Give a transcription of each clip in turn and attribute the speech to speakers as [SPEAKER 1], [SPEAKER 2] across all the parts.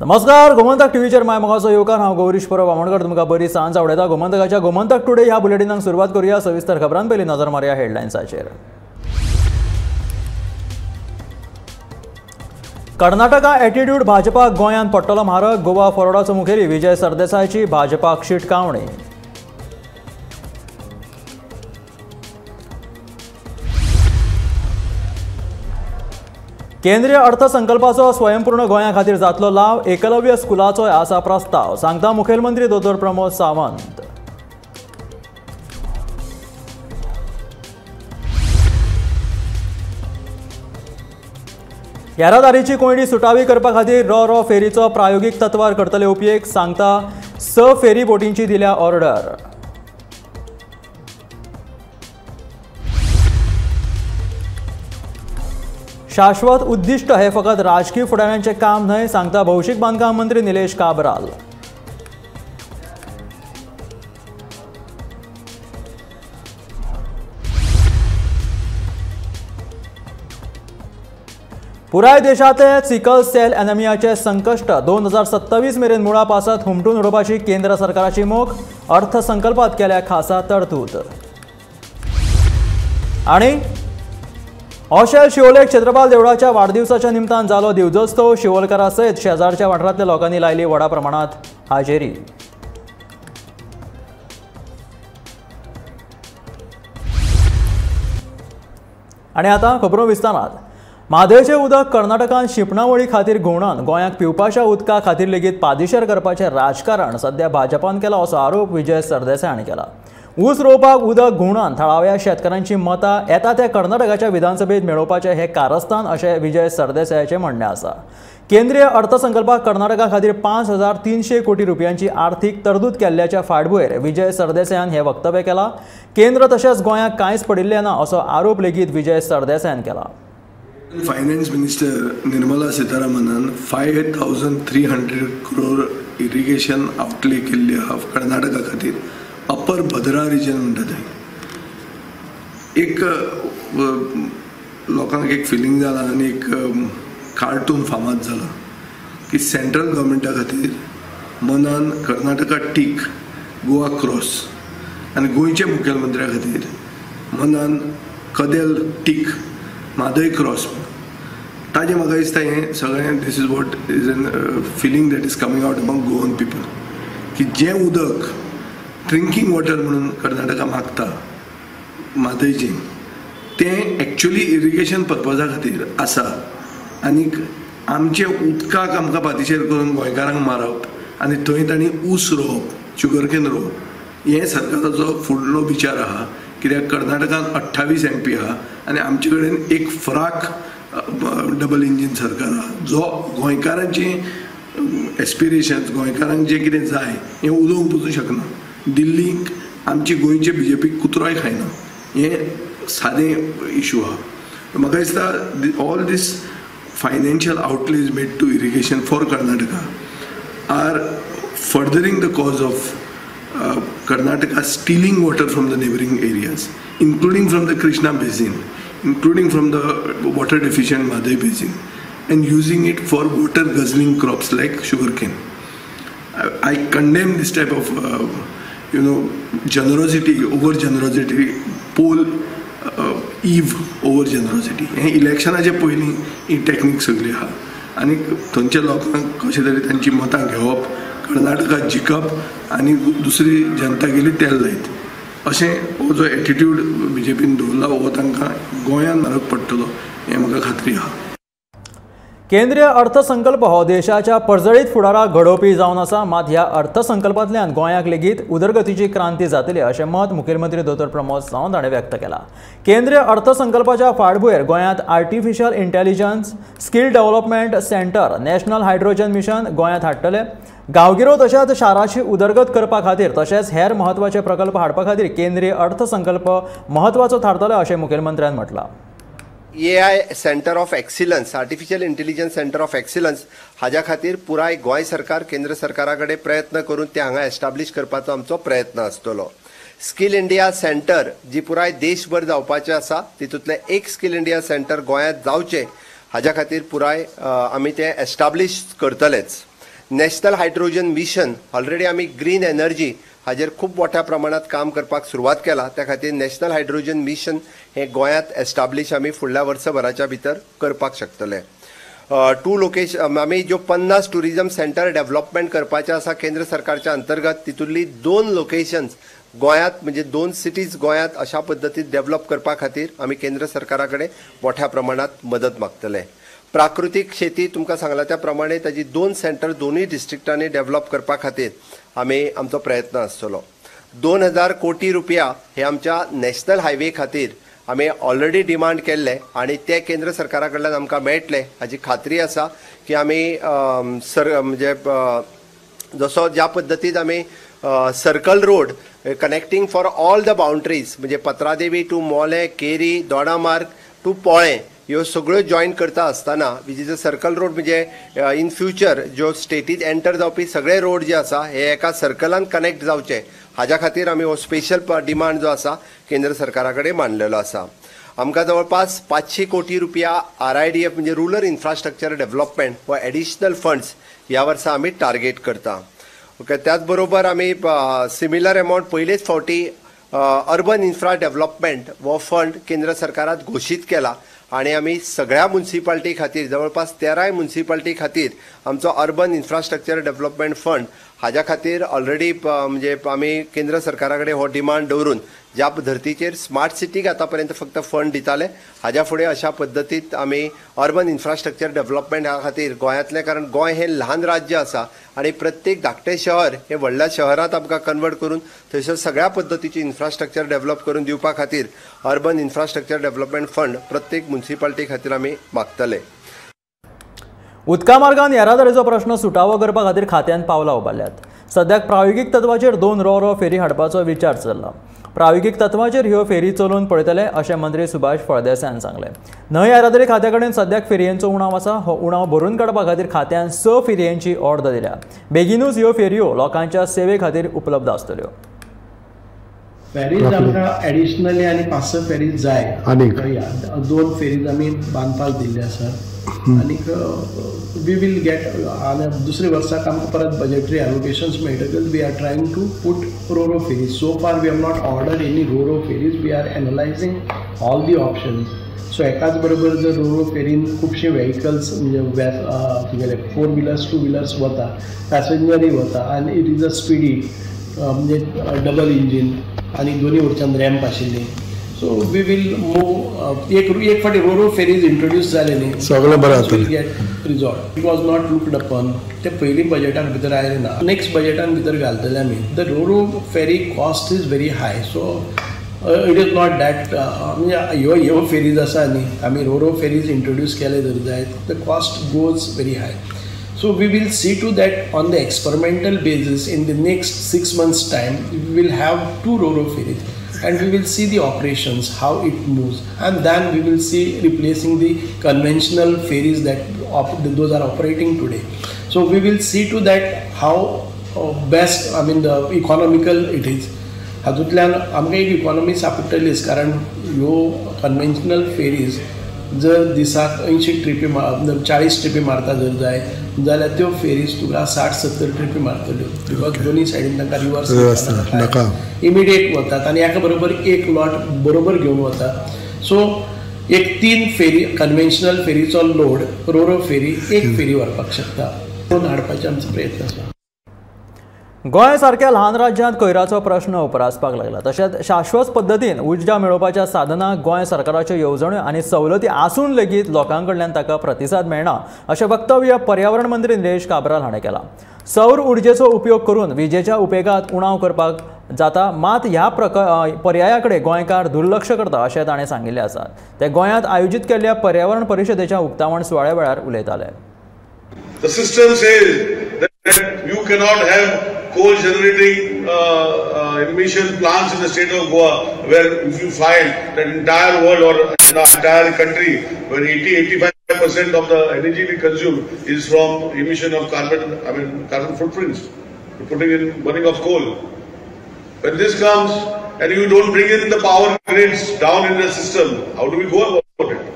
[SPEAKER 1] नमस्कार, गोमंतक टीव्हीचेर my मोगाचो येवकार. हांव गौरीश परब आमोणकर तुमकां बरी सांज आवडयता. गोमंतकाच्या गोमंतक टुडे ह्या बुलेटिनाक सुरवात करूया. सविस्तर खबरां पयलीं नजर मारया हेडलायन्साचेर. कर्नाटका एटिट्यूड भाजपाक गोंयांत पडटलो म्हारग. गोवा फॉरवर्डाचो मुखेली विजय सरदेसायाची भाजपाक शिटकावणी. केंद्रीय अर्थसंकल्पाचो स्वयंपूर्ण गोंया खातीर जातलो लाव. एकलव्य स्कुलाचोय आसा प्रस्ताव, सांगता मुखेलमंत्री दोतोर प्रमोद सावंत. येरादारीची कोंयडी सुटावी करपा खातीर रो रो फेरीचो प्रायोगीक तत्वार करतले उपयोग, सांगता 6 फेरी बोटींची दिल्या ऑर्डर. शाश्वत उद्दिश्ट हे फकत राजकीय फुडाऱ्यांचें काम न्हय, सांगता भौशीक बांदकाम मंत्री निलेश काब्राल. पुराय देशांतले सिकल सेल एनिमियाचे संकश्ट 2027 मेरेन मुळा पासत हुमटून उडोवपाची केंद्र सरकाराची मोख. अर्थसंकल्पात केल्या खासा तरतूद. आनी ओशेल शिवोले क्षेत्रपाल देवळाच्या वाडदिवसाच्या निमतान जालो दिवजोत्सव. शिवोलकारा सयत शेजारच्या वाठारांतल्या लोकांनी लायली व्हडा प्रमाणात हाजेरी. आनी आतां खबरो विस्तारान. म्हादयचें उदक कर्नाटकान शिंपणावळी खातीर घुंवडावन गोंयाक पिवपाच्या उदका खातीर लेगीत पादिशेर करपाचें राजकारण सध्या भाजपान केलां, असो आरोप विजय सरदेसाय हांणी केला. ऊस रोवपाक उदक घुंवडावन थळाव्या शेतकारांची मतां येता त्या कर्नाटकाच्या विधानसभेत मेळोवपाचें हें कारस्थान, अशें विजय सरदेसायाचें म्हणणें आसा. केंद्रीय अर्थसंकल्पाक कर्नाटका खातीर 5300 कोटी रुपयांची आर्थीक तरतूद केल्ल्याच्या फाटभुंयेर विजय सरदेसायान हें वक्तव्य केलां. केंद्र तशेंच गोंयाक कांयच पडिल्लें ना, असो आरोप लेगीत विजय सरदेसायान केला.
[SPEAKER 2] फायनान्स मिनिस्टर निर्मला सीतारामनान 5300 क्रोर इरिगेशन आउटले केल्ली आहा कर्नाटका खातीर. अपर भद्रा रिजन म्हणटा तें. एक लोकांक एक फिलिंग जाला आनी एक कार्टून फामाद जाला की सेंट्रल गव्हर्मेंटा खातीर मनान कर्नाटका टीक, गोवा क्रॉस, आनी गोंयच्या मुखेलमंत्र्या खातीर मनान कदेल टीक, म्हादय क्रॉस. ताजें म्हाका दिसता हें सगळें this is what is an feeling that is coming out among Goan people की जें उदक ड्रिंकींग वॉटर म्हणून कर्नाटका मागता म्हादयचें, तें एक्चुली इरिगेशन पर्पजा खातीर आसा. आनीक आमचें उदकाक आमकां पातिशेर करून गोंयकारांक मारप आनी थंय तांणी ऊस रोवप, शुगरकेन रोवप, हें सरकाराचो फुडलो विचार आहा. कित्याक कर्नाटकान 28 MP आहा आनी आमचे कडेन एक फ्राक डबल इंजीन सरकार आहा, जो गोंयकारांची एस्पिरेशन्स, गोंयकारांक जें कितें जाय हें उलोवंक पसून शकना. दिल्लीक आमची गोंयचे बीजेपी कुत्रोय खायना, हें सादें इशू आहा. म्हाका दिसता all this financial outlays made to irrigation for Karnataka are furthering the cause of Karnataka stealing water from the neighbouring areas, including from the Krishna basin, including from the water deficient Mhadei basin, and using it for water guzzling crops like sugarcane. I condemn this type of generosity, over generosity, poll eve over generosity. हें इलेक्शनाचे पयलीं ही technique सगळी आहा आनी थंयच्या लोकांक कशें तरी तांची मतां घेवप, कर्नाटका जिखप आनी दुसरी जनता गेली तेल लायत, अशें हो जो एटिट्यूड बीजेपीन दवरला हो तांकां गोंयांत म्हारग पडटलो हें म्हाका खात्री आहा.
[SPEAKER 1] केंद्रीय अर्थसंकल्प हो देशाच्या पर्जळीत फुडाराक घडोवपी जावन आसा, मात ह्या अर्थसंकल्पांतल्यान गोंयाक लेगीत उदरगतीची क्रांती जातली, अशें मत मुखेलमंत्री दोतोर प्रमोद सावंत हाणें व्यक्त केलां. केंद्रीय अर्थसंकल्पाच्या फाटभुंयेर गोंयांत artificial intelligence, skill development centre, national hydrogen mission गोंयांत हाडटले. गांवगिरो तशेंच शाराची उदरगत करपा खातीर तशेंच हेर म्हत्वाचे प्रकल्प हाडपा खातीर केंद्रीय अर्थसंकल्प म्हत्वाचो थारतलो, अशें मुखेलमंत्र्यान म्हटलां.
[SPEAKER 3] AI centre of excellence, artificial intelligence centre of excellence हाज्या खातीर पुराय गोंय सरकार केंद्र सरकारा कडेन प्रयत्न करून ते हांगा एस्टाब्लीश करपाचो आमचो प्रयत्न आसतलो. स्किल इंडिया सेंटर जी पुराय देशभर जावपाचें आसा, तितूंतलें एक स्किल इंडिया सेंटर गोंयांत जावचें हाज्या खातीर पुराय आमी तें एस्टाब्लीश करतलेच. नॅशनल हायड्रोजन मिशन ऑलरेडी आमी ग्रीन एनर्जी हाजेर खूब मोठ्या प्रमाणात काम करपाक सुरवात केला. त्या खातीर नॅशनल हायड्रोजन मिशन हे गोंयांत एस्टाब्लीश आमी फुडल्या वर्सभराच्या भितर करपाक शकतले. टू लोकेशन आमी ज्यो 50 टुरिजम सेंटर डेव्हलपमेंट करपाचें आसा केंद्र सरकारच्या अंतर्गत, तितूंतली 2 लोकेशन्स गोंयांत म्हणजे 2 सिटीज गोंयांत अशा पद्दतीन डेव्हलप करपा खातीर आमी केंद्र सरकारा कडेन मोठ्या प्रमाणात मदत मागतले. प्राकृतीक शेती तुमकां सांगला त्या प्रमाणे ताजी 2 सेंटर दोनूय डिस्ट्रिक्टांनी डेव्हलप करपा खातीर आमी आमचो प्रयत्न आसतलो. 2000 कोटी रुपया हे आमच्या नॅशनल हायवे खातीर आमी ऑलरेडी डिमांड केल्ले आनी ते केंद्र सरकारा कडल्यान आमकां मेळटले हाजी खात्री आसा की आमी सर म्हणजे जसो ज्या पद्दतीन आमी circle road connecting for all the boundaries म्हणजे पत्रादेवी टू मोलें, केरी, दोडामार्ग टू पोळें ह्यो सगळ्यो जॉयन करता आसतना which is a circle road म्हणजे इन फ्युचर ज्यो स्टेटीत एंटर जावपी सगळे रोड जे आसा हे एका सर्कलान कनेक्ट जावचे हाज्या खातीर आमी हो स्पेशल डिमांड जो आसा केंद्र सरकारा कडेन मांडलेलो आसा. आमकां जवळपास 500 कोटी रुपया RIDF म्हणजे रुरल इन्फ्रास्ट्रक्चर डेव्हलपमेंट व एडिशनल फंड्स ह्या वर्सा आमी टार्गेट करता. ओके, त्याच बरोबर आमी सिमिलर अमावंट पयलेच फावटी अर्बन इन्फ्रा डेव्हलपमेंट हो फंड केंद्र सरकारात घोशीत केला आनी आमी सगळ्या म्युन्सिपाल्टी खातीर जवळपास 13 म्युन्सिपाल्टी खातीर आमचो अर्बन इन्फ्रास्ट्रक्चर डेव्हलपमेंट फंड हाज्या खातीर ऑलरेडी म्हणजे आमी केंद्र सरकारा कडेन हो डिमांड दवरून ज्या धर्तीचेर स्मार्ट सिटीक आतां पर्यंत फक्त फंड दिताले हाज्या फुडें अशा पद्दतीत आमी अर्बन इन्फ्रास्ट्रक्चर डेव्हलपमेंट ह्या खातीर गोंयांतलें, कारण गोंय हें ल्हान राज्य आसा आनी प्रत्येक धाकटें शहर हें व्हडल्या शहरांत आमकां कन्वर्ट करून थंयसर सगळ्या पद्दतीची इन्फ्रास्ट्रक्चर डेव्हलप करून दिवपा खातीर अर्बन इन्फ्रास्ट्रक्चर डेव्हलपमेंट फंड प्रत्येक म्युन्सिपाल्टी खातीर आमी मागतले.
[SPEAKER 1] उदका मार्गान येरादारीचो प्रश्न सुटावो करपा खातीर खात्यान पावलां उबारल्यात. सद्याक प्रायोगीक तत्वाचेर 2 रो-रो फेरी हाडपाचो विचार चल्ला. प्रायोगीक तत्वाचेर ह्यो फेरी चलोवन पळयतले अशें मंत्री सुभाष फळदेसायान सांगलें. न्हंय येरादारी खात्या कडेन सद्याक फेरयांचो उणाव आसा. हो उणाव भरून काडपा खातीर खात्यान 6 फेरयांची ऑर्डर दिल्या. बेगीनूच ह्यो फेरयो लोकांच्या सेवे खातीर उपलब्ध आसतल्यो.
[SPEAKER 4] फेरीज आमकां एडिशनली आनी 5-6 फेरीज जाय. आनीक 2 फेरीज आमी बांदपाक दिल्ले आसा आनीक we will get आनी दुसरे वर्साक आमकां परत बजेटरी एलोकेशन्स मेळटकच we are trying to put ro-ro ferries. So far we have not order any ro-ro ferries. We are analysing all the options. So एकाच बरोबर जर रो-रो फेरीन खुबशे व्हेकल्स म्हणजे तुगेले 4 व्हिलर्स 2 व्हिलर्स वता, पॅसेंजरूय वता आनी it is a speedy म्हणजे डबल इंजीन आनी दोनी वटच्यान रॅम्प आशिल्ली. सो we will move एक फावटी रो-रो फेरीज इंट्रोड्यूस जाले न्ही
[SPEAKER 2] सगळें बरें जातलें.
[SPEAKER 4] Get resolve. It was not looked upon. ते पयलीं बजेटान भितर आयलें ना, नेक्स्ट बजेटान भितर घालतले आमी. The ro-ro ferry cost is very high. So it is not that म्हणजे ह्यो ह्यो फेरीज आसा न्ही आमी रो-रो फेरीज इंट्रोड्यूस केले जर जायत the cost goes very high. So we will see to that on the experimental basis in the next 6 months time we will have 2 ro-ro ferries and we will see the operations, how it moves, and then we will see replacing the conventional ferries that those are operating today. So we will see to that how best, I mean the economical it is. हातूंतल्यान आमकां एक economy सापडटलीच, कारण ह्यो conventional fairies जर दिसाक 80 trippy 40 trippy मारता जर जाय जाल्यार त्यो फेरीज तुका 60-70 ट्रिपी मारतल्यो because दोनी सायडीन तांकां रिवर्स इमिडिएट वतात आनी एका बरोबर एक लॉट बरोबर घेवन वता. सो एक 3 फेरी कन्वेन्शनल फेरीचो लोड रो-रो फेरी एक फेरी व्हरपाक शकता. दोन हाडपाचे आमचो प्रयत्न आसा.
[SPEAKER 1] गोंय सारक्या ल्हान राज्यांत कोयराचो प्रश्न उप्रासपाक लागला. तशेंच शाश्वत पद्दतीन उर्जा मेळोवपाच्या साधनाक गोंय सरकाराच्यो येवजण्यो आनी सवलती आसून लेगीत लोकां कडल्यान ताका प्रतिसाद मेळना अशें वक्तव्य पर्यावरण मंत्री निलेश काब्राल हाणें केलां. सौर उर्जेचो उपयोग करून विजेच्या उपेगांत उणाव करपाक जाता, मात ह्या पर्याया कडेन गोंयकार दुर्लक्ष करता अशें ताणें सांगिल्लें आसा. ते गोंयांत आयोजीत केल्ल्या पर्यावरण परिशदेच्या उक्तावण सुवाळ्या वेळार उलयताले.
[SPEAKER 5] The system says that you cannot have coal generating emission plants in the state of Goa, where if you find that entire world or entire country where 80-85% of the energy we consume is from emission of carbon, I mean carbon footprints, putting in burning of coal. When this comes and you don't bring in the power grids down in the system, how do we go about it?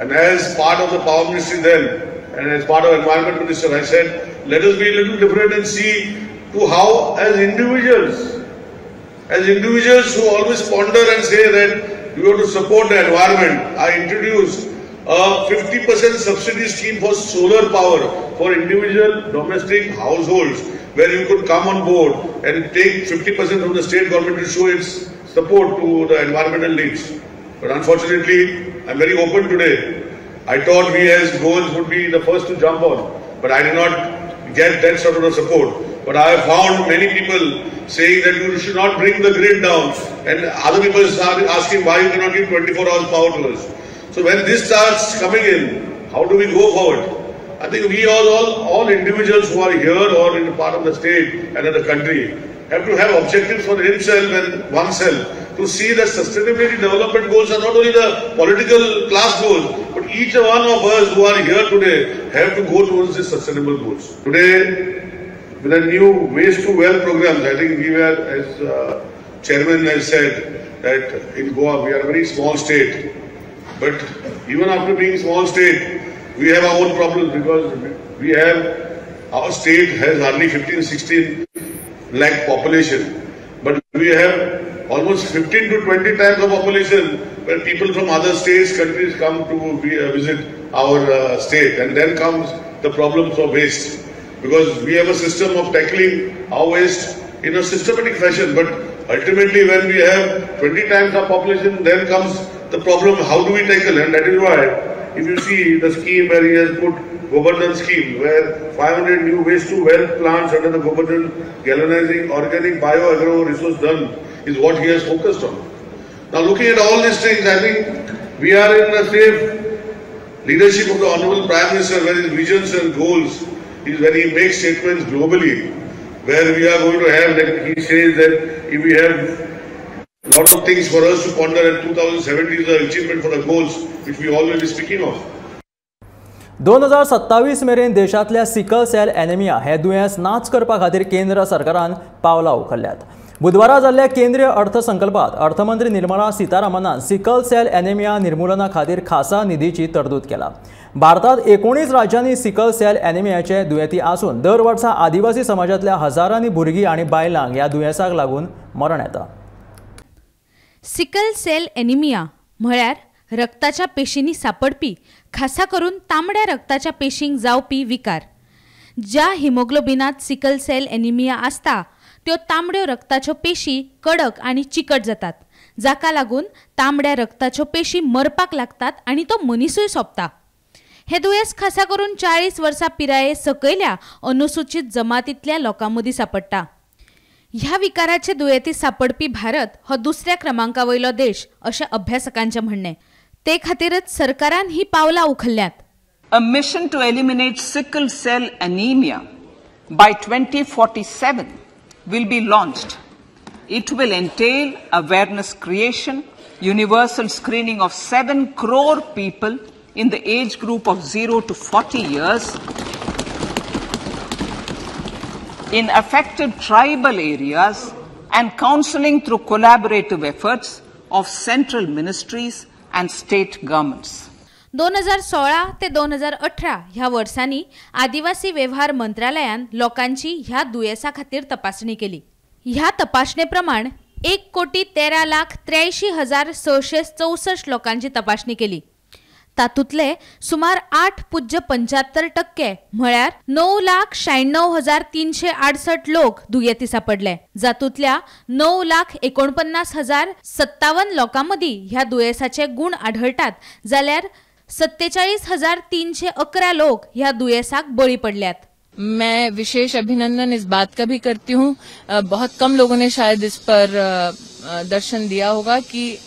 [SPEAKER 5] And as part of the power ministry then, and as part of Environment Minister, I said, let us be a little different and see to how as individuals who always ponder and say that we have to support the environment, I introduced a 50% subsidy scheme for solar power for individual domestic households, where you could come on board and take 50% from the state government to show its support to the environmental needs. But unfortunately, I'm very open today. I thought we as Goans would be the first to jump on, but I did not get that sort of support. But I have found many people saying that you should not bring the grid down, and other people start asking why you cannot give 24 hours power to us. So when this starts coming in, how do we go forward? I think we all individuals who are here or in part of the state and in the country have to have objectives for himself and oneself to see that sustainability development goals are not only the political class goals, but each one of us who are here today have to go towards these sustainable goals. Today, with the new Waste to Wealth programs, I think we were, as Chairman has said, that in Goa we are a very small state. But even after being small state, we have our own problems, because we have, our state has hardly 15-16 lakh population. But we have almost 15 to 20 times the population where people from other states, countries come to visit our state. And then comes the problems of waste, because we have a system of tackling our waste in a systematic fashion. But ultimately, when we have 20 times our population, then comes the problem, how do we tackle? And that is why, if you see the scheme where he has put Gobardhan scheme, where 500 new waste to wealth plants under the Gobardhan galvanizing organic bio agro resource done is what he has focused on. Now, looking at all these things, I think we are in a safe leadership of the Honorable Prime Minister, where his visions and goals is when he makes statements globally, where we are going to have, like he says that if we have a lot of things for us to ponder, and 2070 is the achievement for the goals which we all will be speaking of.
[SPEAKER 1] 2027 मेरेन देशांतल्या sickle sale anaemia हे दुयेंस नाच करपा खातीर केंद्र सरकारान पावलां उखल्ल्यात. बुधवारा जाल्ल्या केंद्रीय अर्थसंकल्पात अर्थमंत्री निर्मला सीतारामनान सिकल सेल एनिमिया निर्मूलना खातीर खासा निधीची तरतूद केला. भारतात 19 राज्यांनी सिकल सेल एनिमियाचे दुयेंती आसून दर वर्सा आदिवासी समाजांतल्या हजारांनी भुरगीं आनी बायलांक ह्या दुयेंसाक लागून मरण येता.
[SPEAKER 6] सिकल सेल एनिमिया म्हळ्यार रक्ताच्या पेशींनी सापडपी, खासा करून तांबड्या रक्ताच्या पेशींक जावपी विकार. ज्या हिमोग्लोबिनात सिकल सेल एनिमिया आसता त्यो तांबड्यो रक्ताच्यो पेशी कडक आनी चिकट जातात, जाका लागून तांबड्या रक्ताच्यो पेशी मरपाक लागतात आनी तो मनिसूय सोंपता. हे दुयेंस खासा करून 40 वर्सां पिराये सकयल्या अनुसूचित जमातींतल्या लोकां मदीं सापडटा. ह्या विकाराचे दुयेंती सापडपी भारत हो दुसऱ्या क्रमांका वयलो देश अशें अभ्यासकांचें म्हणणें. ते खातीरच सरकारान ही पावलां उखल्ल्यांत.
[SPEAKER 7] A mission to eliminate sickle cell anemia by 2047 will be launched. It will entail awareness creation, universal screening of 7 crore people in the age group of 0 to 40 years in affected tribal areas, and counseling through collaborative efforts of central ministries and state governments.
[SPEAKER 6] 2016 ते 2018 ह्या वर्सांनी आदिवासी वेव्हार मंत्रालयान लोकांची ह्या दुयेंसा खातीर तपासणी केली. ह्या तपासणे प्रमाण 1,13,83,664 लोकांची तपासणी केली. तातूंतले सुमार 8.75% म्हळ्यार 9,96,368 लोक दुयेंती सापडले. जातूंतल्या 9,49,057 लोकां मदीं ह्या दुयेंसाचे गूण आढळटात, जाल्यार 47,311 लोक ह्या दुयेंसाक बळी पडल्यात.
[SPEAKER 8] मैं विशेष अभिनंदन इस बात का भी करती हूँ, बहुत कम लोगों ने शायद इस पर दर्शन दिया होगा कि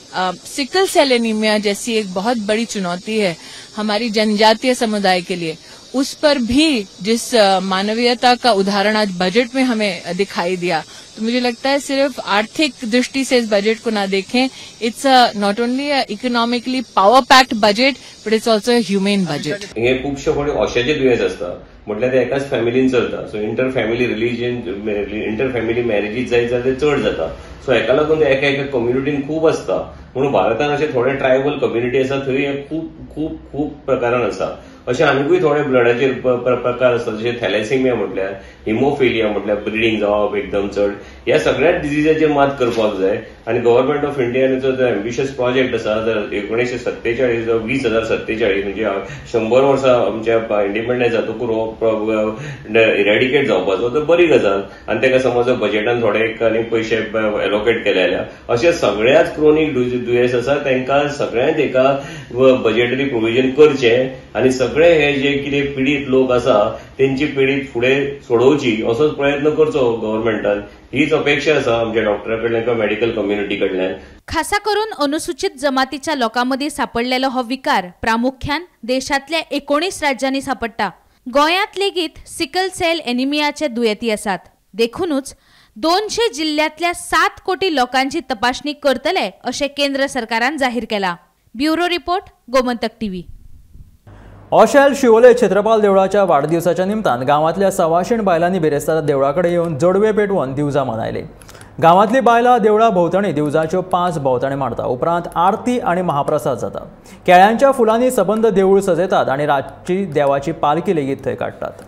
[SPEAKER 8] सिकल सेल एनीमिया जैसी एक बहुत बड़ी चुनौती है हमारी जनजातीय समुदाय के लिए, उस पर भी जिस मानवीयता का उदाहरण आज बजट में हमें दिखाई दिया, तो मुझे लगता है सिर्फ आर्थिक दृष्टि से इस बजट को ना देखें, it's not only a economically power packed budget but it's also a humane budget.
[SPEAKER 9] हे खुबशे फावटी अशेचे दुयेंस आसता, म्हटल्यार ते एकाच फॅमिलीन चलता. So inter family religion, inter family marriages जायत जाल्यार ते चड जाता. सो हेका लागून ते एका एका कम्युनिटीन खूब आसता. म्हणून भारतान अशे थोडे ट्रायबल कम्युनिटी आसा थंय हे खूब खूब खूब प्रकारान आसा. अशे आनिकूय थोडे ब्लडाचेर प्रकार आसतात, जशे थॅलेसिमिया म्हटल्यार, हिमोफिलिया म्हटल्यार ब्लिडींग जावप एकदम चड. ह्या सगळ्या डिजीजाचेर मात करपाक जाय. आनी गव्हर्नमेंट ऑफ इंडियाचो जो एम्बिशियस प्रोजेक्ट आसा 1947 20,047 म्हणजे 100 वर्सां आमच्या इंडिपेंडन्स जातकूच हो इरेडिकेट जावपाचो, तर बरी गजाल. आनी ताका समज बजेटान थोडे आनी पयशे एलोकेट केले जाल्यार अशे सगळ्याच क्रोनीक दुयेंस आसा तांकां सगळ्यांत एका बजेटरी प्रोविजन करचें आनी सगळे हे जे कितें पिडीत लोक आसा तेंची पिडीत फुडें सोडोवची असोच प्रयत्न करचो गव्हर्नमेंटान. हीच अपेक्षा आसा आमच्या डॉक्टरा कडल्यान किंवा मेडिकल कम्युनिटी कडल्यान.
[SPEAKER 6] खासा करून अनुसूचित जमातीच्या लोकांमदीं सापडलेलो हो विकार प्रामुख्यान देशांतल्या 19 राज्यांनी सापडटा. गोंयांत लेगीत सिकल सेल एनिमियाचे दुयेंती आसात. देखूनच 200 जिल्ल्यांतल्या 7 कोटी लोकांची तपासणी करतले अशें केंद्र सरकारान जाहीर केला. Bureau report, Gomantak TV.
[SPEAKER 1] Oshel Siolim Chhatrapal देवळाच्या वाडदिवसाच्या निमतान गांवांतल्या 125 बायलांनी बिरेस्तारा देवळा कडेन येवन जडवे पेटोवन दिवजां मनयली. गांवांतली बायलां देवळा भोंवतणी दिवजाच्यो 5 भोंवतणी मारता. उपरांत आरती आनी महाप्रसाद जाता. केळ्यांच्या फुलांनी सबंद देवूळ सजयतात आनी रातची देवाची पालखी लेगीत थंय काडटात.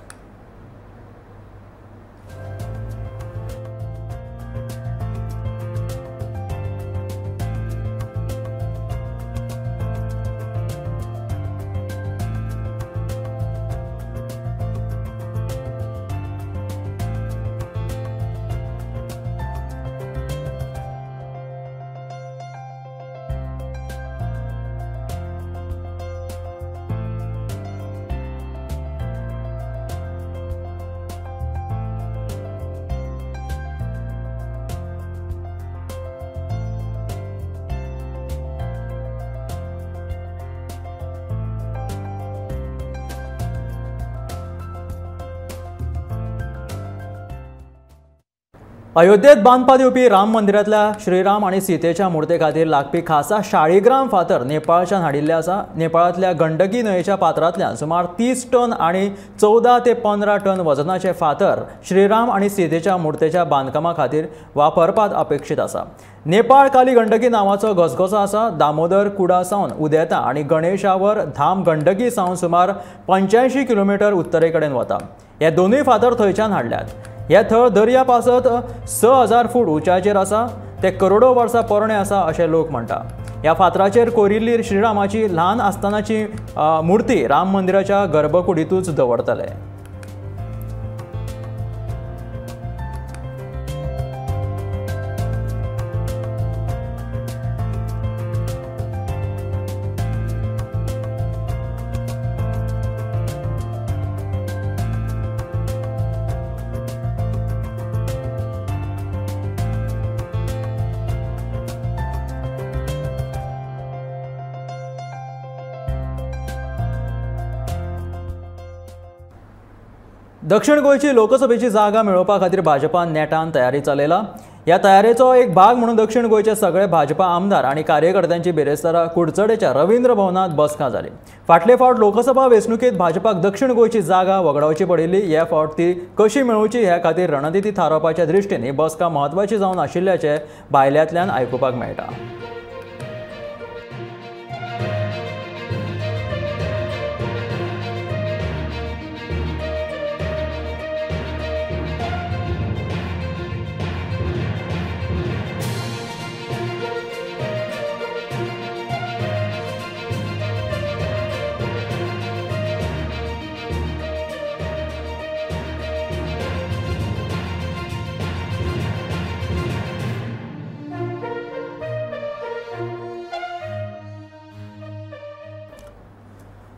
[SPEAKER 1] अयोध्येत बांदपात येवपी राम मंदिरांतल्या श्रीराम आनी सीतेच्या मुर्ते खातीर लागपी खासा शाळीग्राम फातर नेपाळच्यान हाडिल्ले आसा. नेपाळांतल्या गंडकी न्हंयेच्या पात्रांतल्यान सुमार 30 टन आनी 14 ते 15 टन वजनाचे फातर श्रीराम आनी सीतेच्या मुर्तेच्या बांदकामा खातीर वापरपात अपेक्षीत आसा. नेपाळ काली गंडकी नांवाचो घसघसो आसा. दामोदर कुडा सावन उदेता आनी गणेशावर धाम गंडकी सावन सुमार 85 किलोमिटर उत्तरे कडेन वता. हे दोनूय फातर थंयच्यान हाडल्यात. हे थळ दर्या पासत 6000 फूट उंचायेचेर आसा. ते करोडो वर्सां पोरणे आसा अशें लोक म्हणटा. ह्या फातराचेर कोरिल्ली श्रीरामाची ल्हान आसतनाची मुर्ती राम मंदिराच्या गर्भकुडींतूच दवरतले. दक्षिण गोंयची लोकसभेची जागा मेळोवपा खातीर भाजपान नेटान तयारी चलयला. ह्या तयारेचो एक भाग म्हणून दक्षिण गोंयचे सगळे भाजपा आमदार आनी कार्यकर्त्यांची बिरेस्तारा कुडचडेच्या रवींद्र भवनांत बसका जाली. फाटले फावट लोकसभा वेंचणुकेंत भाजपाक दक्षिण गोंयची जागा वगडावची पडिल्ली. हे फावट ती कशी मेळोवची ह्या खातीर रणनिती थारावपाच्या दृश्टीन ही बसका म्हत्वाची जावन आशिल्ल्याचें भायल्यांतल्यान आयकुपाक मेळटा.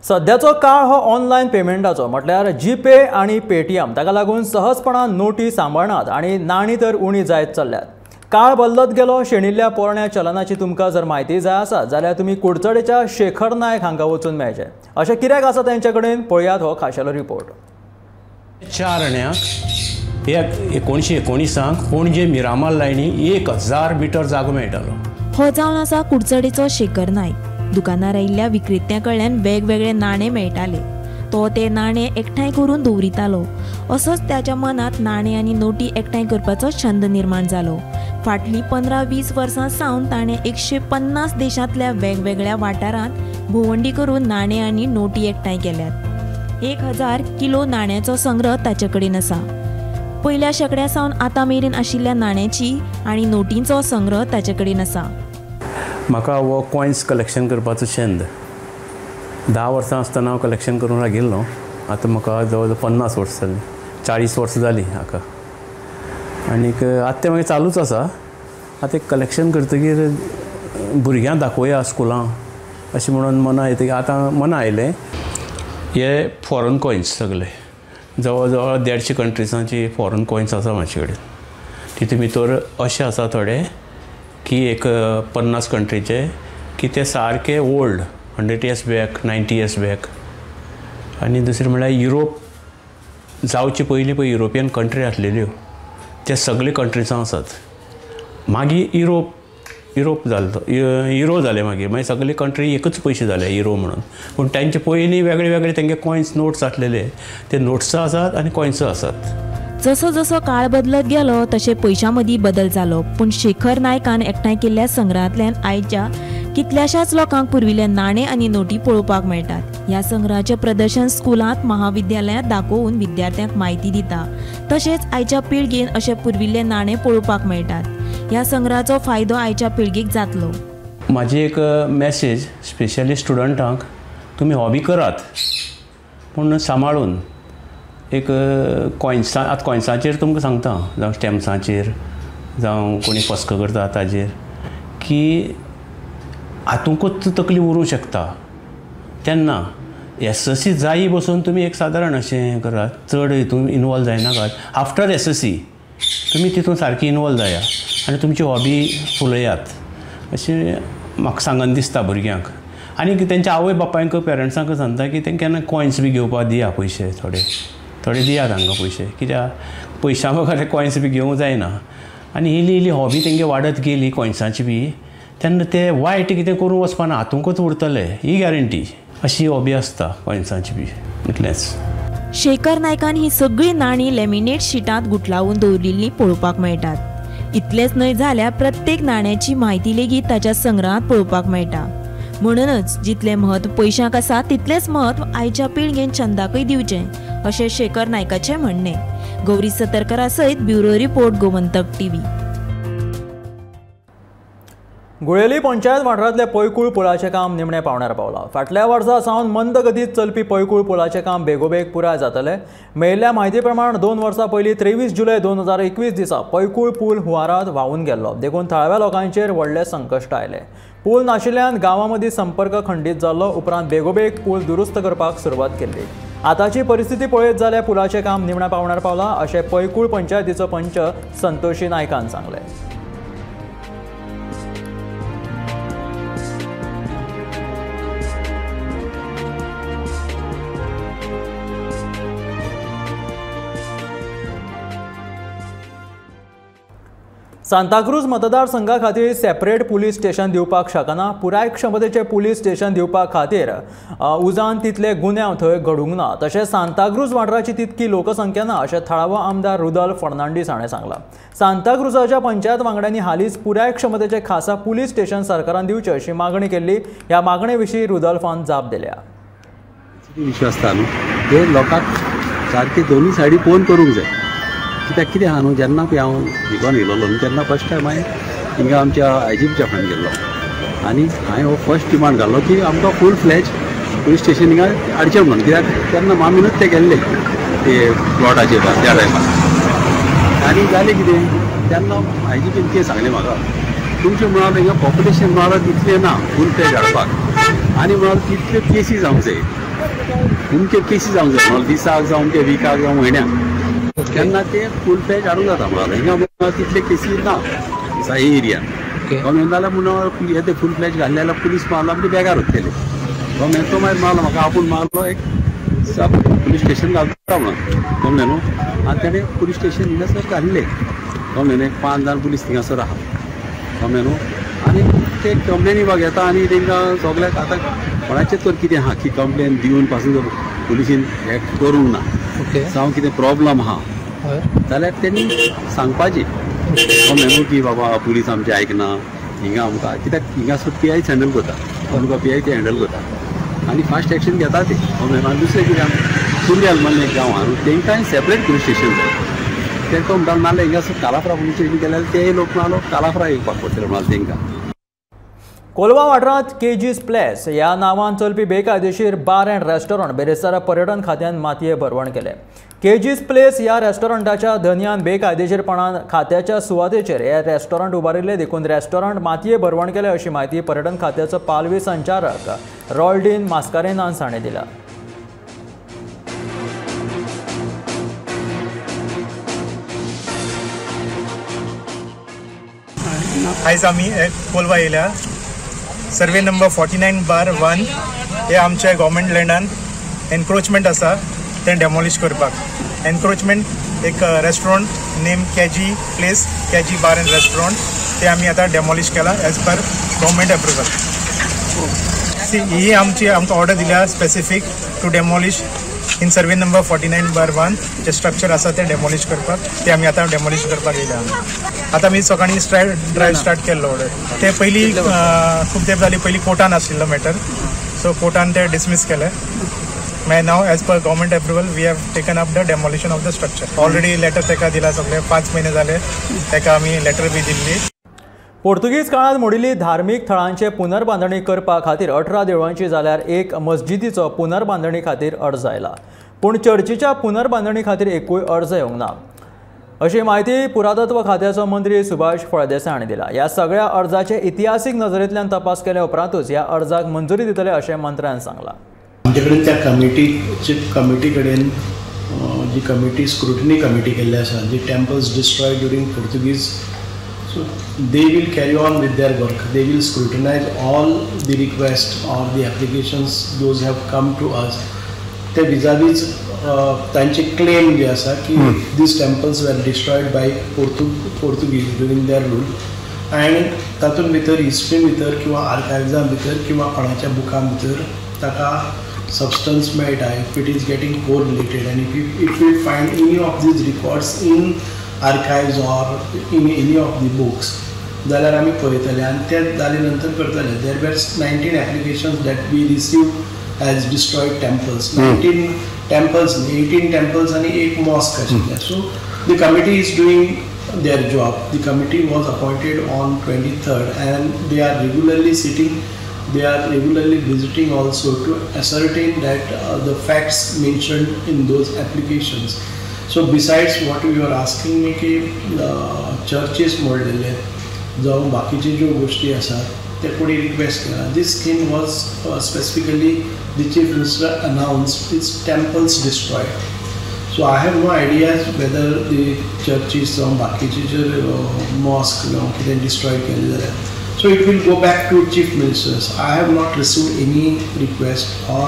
[SPEAKER 1] सद्याचो काळ हो ऑनलायन पेमेंटाचो, म्हटल्यार जीपे आनी पेटीएम. ताका लागून सहजपणान नोटी सांबाळनात आनी नाणी तर उणी जायत चल्ल्यात. काळ बदलत गेलो. शेणिल्ल्या पोरण्या चलनाची तुमकां जर म्हायती जाय आसा जाल्यार तुमी कुडचडेच्या शेखर नायक हांकां वचून मेळचें. अशें कित्याक आसा तेंचे कडेन पळयात हो खाशेलो रिपोर्ट.
[SPEAKER 10] 4 आण्याक 1919 पणजे मिरामार लायनी 1000 मिटर जागो मेळटालो.
[SPEAKER 11] हो जावन आसा कुडचडेचो शेखर नायक. दुकानार आयिल्ल्या विक्रेत्या कडल्यान वेगवेगळे नाणे मेळटाले. तो ते नाणे एकठांय करून दवरितालो. असोच त्याच्या मनांत नाणे आनी नोटी एकठांय करपाचो छंद निर्माण जालो. फाटलीं 15-20 वर्सां सावन ताणें 150 देशांतल्या वेगवेगळ्या वाठारांत भोंवडी करून नाणे आनी नोटी एकठांय केल्यात. 1000 किलो नाण्याचो संग्रह ताचे कडेन आसा. पयल्या शेंकड्या सावन आतां मेरेन आशिल्ल्या नाण्याची आनी नोटींचो संग्रह ताचे कडेन आसा.
[SPEAKER 10] म्हाका हो कॉयन्स कलेक्शन करपाचो छंद. 10 वर्सां आसतना हांव कलेक्शन करूंक लागिल्लो. आतां म्हाका जवळ जवळ 50 वर्सां जालीं, 40 वर्सां जालीं हाका. आनीक आतां तें मागीर चालूच आसा. आतां एक कलेक्शन करतकीर भुरग्यांक दाखोवया स्कुलां अशें म्हणून मना येतकीर आतां मना आयलें. हे फॉरन कॉयन्स सगळे जवळ जवळ 150 कंट्रिजांची फॉरन कॉयन्स आसा म्हाजे कडेन. तितून भितर अशें आसा थोडे की एक 50 कंट्रीचे की ते सारके old, 100 years back, 90 years back. आनी दुसरें म्हणल्यार युरोप जावचे पयलीं पळय युरोपियन कंट्री आसलेल्यो ते सगळे कंट्रिजां आसात. मागीर युरोप जालो, युरो जाले, मागीर मागीर सगळे कंट्री एकच पयशे जाले युरो म्हणून. पूण तांचे पयलीं वेगळे वेगळे तेंगे कॉयन्स नोट्स आसलेले, ते नोट्स आसात आनी कॉयन्स आसात.
[SPEAKER 11] जसो जसो काळ बदलत गेलो तशें पयशां मदीं बदल जालो, पूण शेखर नायकान एकठांय केल्ल्या संग्रहांतल्यान आयच्या कितल्याशाच लोकांक पुर्विल्ले नाणे आनी नोटी पळोवपाक मेळटात. ह्या संग्रहाचें प्रदर्शन स्कुलांत, महाविद्यालयांत दाखोवन विद्यार्थ्यांक म्हायती दिता. तशेंच आयच्या पिळगेन अशे पुर्विल्ले नाणे पळोवपाक मेळटात. ह्या संग्रहाचो फायदो आयच्या पिळगेक जातलो.
[SPEAKER 10] म्हाजी एक मॅसेज स्पेशली स्टुडंटांक, तुमी हॉबी करात पूण सांबाळून. एक कॉयन्सां, आतां कॉयन्सांचेर तुमकां सांगता, जावं स्टॅम्प्सांचेर, जावं कोणी फस्क करता ताजेर, की हातूंकच तकली उरूंक शकता. तेन्ना SSC जायी बसून तुमी एक सादारण अशें करात, चड हितून इनवॉल्व जायनाकात. आफ्टर SSC तुमी तितून सारकी इनवॉल्व जाया आनी तुमची हॉबी फुलयात अशें म्हाका सांगन दिसता भुरग्यांक. आनी तेंच्या आवय बापायंक, पेरंट्सांक सांगता की तेंकां केन्ना कॉयन्स बी घेवपाक दिया, पयशे थोडे थोडे दिया तांकां पयशे, कित्याक पयशां बगर कॉयन्स बी घेवंक जायना. आनी इल्ली इल्ली हॉबी तेंगे वाडत गेली कॉयन्सांची बी, तेन्ना ते वायट कितें करूंक वचपाना, हातूंकच उरतले ही गॅरंटी. अशी हॉबी आसता कॉयन्सांची बी. इतलेंच.
[SPEAKER 11] शेखर नायकान ही सगळीं नाणीं लॅमिनेट शिटांत गुठलावन दवरिल्लीं पळोवपाक मेळटात. इतलेंच न्हय जाल्यार प्रत्येक नाण्याची म्हायती लेगीत ताच्या संग्रहांत पळोवपाक मेळटा. म्हणूनच जितलें म्हत्व पयशांक आसा तितलेंच म्हत्व आयच्या पिळगेन छंदाकय दिवचें अशें शेखर नायकाचें म्हणणें. गौरी सतरकरा सयत bureau report, Gomantak TV.
[SPEAKER 1] Guleli panchayat वाठारांतल्या पैकूळ पुलाचें काम निमणे पावण्यार पावलां. फाटल्या वर्सा सावन मंद गतीत चलपी पैकूळ पुलाचें काम बेगोबेग पुराय जातलें. मेळिल्ल्या म्हायती प्रमाण 2 वर्सां पयलीं 23 जुलय 2021 दिसा पैकूळ पूल हुंवारांत व्हांवून गेल्लो. देखून थळाव्या लोकांचेर व्हडलें संकश्ट आयलें. पूल नाशिल्ल्यान गांवां मदीं संपर्क खंडीत जाल्लो. उपरांत बेगोबेग पूल दुरुस्त करपाक सुरवात केल्ली. आतांची परिस्थिती पळयत जाल्यार पुलाचें काम निमण्या पावण्यार पावलां अशें पैकूळ पंचायतीचो पंच संतोषी नायकान सांगलें. सांताक्रूज मतदारसंघा खातीर सेपरेट पुलीस स्टेशन दिवपाक शकना. पुराय क्षमतेचे पुलीस स्टेशन दिवपा खातीर उजान तितले गुन्यांव थंय घडूंक ना. तशेंच सांताक्रूज वाठाराची तितकी लोकसंख्या ना अशें थळावो आमदार रुदल फर्नांडीस हाणें सांगलां. सांताक्रूजाच्या पंचायत वांगड्यांनी हालींच पुराय क्षमतेचे खासा पुलीस स्टेशन सरकारान दिवचें अशी मागणी केल्ली. ह्या मागणे विशीं रुदल्फान जाप दिल्या.
[SPEAKER 12] विश्व आसता न्हू ते लोकांक सारके दोनूय सायडी पळोवन करूंक जाय. कित्याक कितें आहा न्हू, जेन्ना पळय हांव जिकोन येयलोलो न्हू तेन्ना फर्स्ट टायम हांवें हिंगा आमच्या आयजीपीच्या फुड्यान गेल्लो आनी हांवें हो फर्स्ट डिमांड घालो की आमकां फूल फ्लॅज पुलीस स्टेशन हिंगा हाडचें म्हणून. कित्याक तेन्ना मामीनूच ते गेल्ले ते प्लॉटाचेर त्या टायमार. आनी जालें कितें, तेन्ना आयजीपीन कितें सांगलें म्हाका, तुमचें म्हळ्यार हिंगा पॉप्युलेशन म्हळ्यार तितलें ना फूल फ्लॅज हाडपाक, आनी म्हळ्यार तितल्यो केसी जावंक जाय, तुमच्यो केसी जावंक जाय म्हळ्यार दिसाक जावं अमके विकाक जावं म्हयन्याक, तेन्ना ते फूल फ्लॅज हाडूंक जाता. म्हळ्यार हिंगा तितले केसी ना साई एरियान. कमी जाल्यार म्हणून हे ते फूल फ्लॅज घातले जाल्यार पुलीस मारला म्हणजे बेगार वतले. कमी तो मागीर मारलो म्हाका, आपूण मारलो एक सब पुलीस स्टेशन घालता म्हणून, कमलें न्हू. आनी तेणें पुलीस स्टेशन हिंगासर घाल्लें, कमलें न्हू. एक 5 जाण पुलीस थिंगासर आहा, कमलें न्हू. आनी ते कंप्लेनी बाग येता आनी तेंकां सगल्याक आतां कोणाचें तर कितें आहा की कंप्लेन दिवन पासून पुलिसीन हें करूंक ना जावं कितें प्रॉब्लम आहा जाल्यार तेणी सांगपाचें, कमलें न्हू, की बाबा पुलीस आमचें आयकना हिंगा आमकां. कित्याक हिंगा सुद्दां पी आयच हँडल करता, तालुका पी I ते हँडल करता. आनी फास्ट एक्शन घेता ते. आनी दुसरें कितें सुर्याल म्हणलें एक गांव आहा तेंकांय सेपरेट पुलीस स्टेशन जाय. ते तो म्हणटालो नाल्यार हिंगा कालाफरा पुलीस स्टेशन गेल्यार ते लोक म्हणालो कालाफरा येवपाक पडटलें म्हणाले तेंकां.
[SPEAKER 1] कोलवा वाठारांत केजीस प्लेस ह्या नांवान चलपी बेकायदेशीर बार अँड रेस्टॉरंट बेरेस्तारा पर्यटन खात्यान मातये भरवण केलें. केजीस प्लेस ह्या रेस्टॉरंटाच्या धनयान बेकायदेशीरपणान खात्याच्या सुवातेचेर हे रेस्टॉरंट उबारिल्ले देखून रेस्टॉरंट मातये भरवण केलें अशी म्हायती पर्यटन खात्याचो पालवी संचालक रॉल्डीन मास्कारेन्हास हाणें दिल्या.
[SPEAKER 13] आयज आमी कोलवा येयल्या सर्वे नंबर 49/1 हे आमच्या गव्हर्मेंट लँडान एनक्रोचमेंट आसा तें डेमोलिश करपाक. एनक्रोचमेंट एक restaurant name KG place, KG bar and restaurant, ते आमी आतां डेमोलिश केला as per government approval. See ही आमची आमकां ऑर्डर दिल्या specific to demolish in survey number 49/1 J structure आसा तें डेमोलिश करपाक, ते आमी आतां डेमोलिश करपाक येयल्या. आतां आमी सकाळीं ड्रायव स्टार्ट केल्लो ऑर्डर. ते पयलीं खूब तेंप जाली पयलीं कोर्टान आशिल्लो मॅटर, सो कोर्टान ते डिसमीस केलें. मागीर now as per government approval we have taken up the demolition of the structure. Already letter ताका दिला सगळे 5 म्हयने जाले ताका आमी लेटर बी दिल्ली.
[SPEAKER 1] पोर्तुगीज काळांत मोडिल्ली धार्मीक थळांचे पुनर्बांदणी करपा खातीर 18 देवळांची जाल्यार एक मस्जिदीचो पुनर्बांदणी खातीर अर्ज आयला, पूण चर्चीच्या पुनर्बांदणी खातीर एकूय अर्ज येवंक ना अशी म्हायती पुरातत्व खात्याचो मंत्री सुभाष फळदेसाय हांणी दिला. ह्या सगळ्या अर्जाचे इतिहासीक नजरेंतल्यान तपास केल्या उपरांतूच ह्या अर्जाक मंजुरी दितले अशें मंत्र्यान सांगलां.
[SPEAKER 4] आमचे कडेन त्या कमिटी कडेन जी कमिटी स्क्रुटनी कमिटी केल्ली आसा जी temples destroyed during Portuguese, so they will carry on with their work. They will scrutinize all the request or the applications those have come to us. ते विजावीज तांचे क्लेम जे आसा की these temples were destroyed by Portuguese during their rule and तातूंत भितर history भितर किंवा आर्कायव्जां भितर किंवा कोणाच्या बुकां भितर ताका सबस्टन्स मेळटा. If it is getting correlated and if you find any of these records in archives or in any of the books जाल्यार आमी पळयतले आनी ते जाले नंतर करतले. There were 19 applications that we receive as destroyed temples. 19 temples, 18 temples आनी एक मॉस्क आशिल्लें. So the committee is doing their job. The committee was appointed on 23rd and they are regularly sitting, they are regularly visiting also to ascertain that the facts mentioned in those applications. So besides what you are asking me की चर्चीस मोडलेले जावं बाकीचे ज्यो गोश्टी आसात ते कोणी request केला. This scheme was specifically the chief minister announce it's temples destroyed. So I have no ideas whether the churches जावं बाकीचे जे मॉस्क जावं कितें डिस्ट्रॉयड केले जाल्यार. So it will go back to chief ministers. I have not received any request or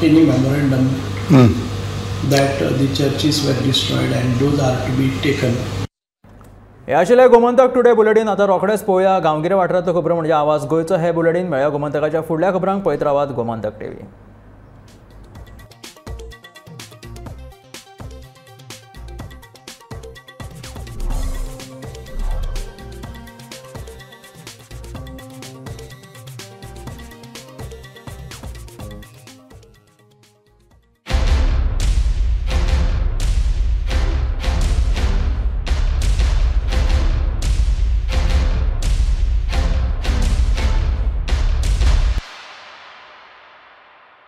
[SPEAKER 4] any memorandum that the churches were destroyed and those are to be taken.
[SPEAKER 1] हे आशिल्लें Gomantak today bulletin. आतां रोखडेच पळोवया गांवगिऱ्या वाठारांतल्यो खबरो म्हणजे आवाज गोंयचो. हे बुलेटीन मेळया गोमंतकाच्या फुडल्या खबरांक. पळयत रावात गोमंतक टीव्ही.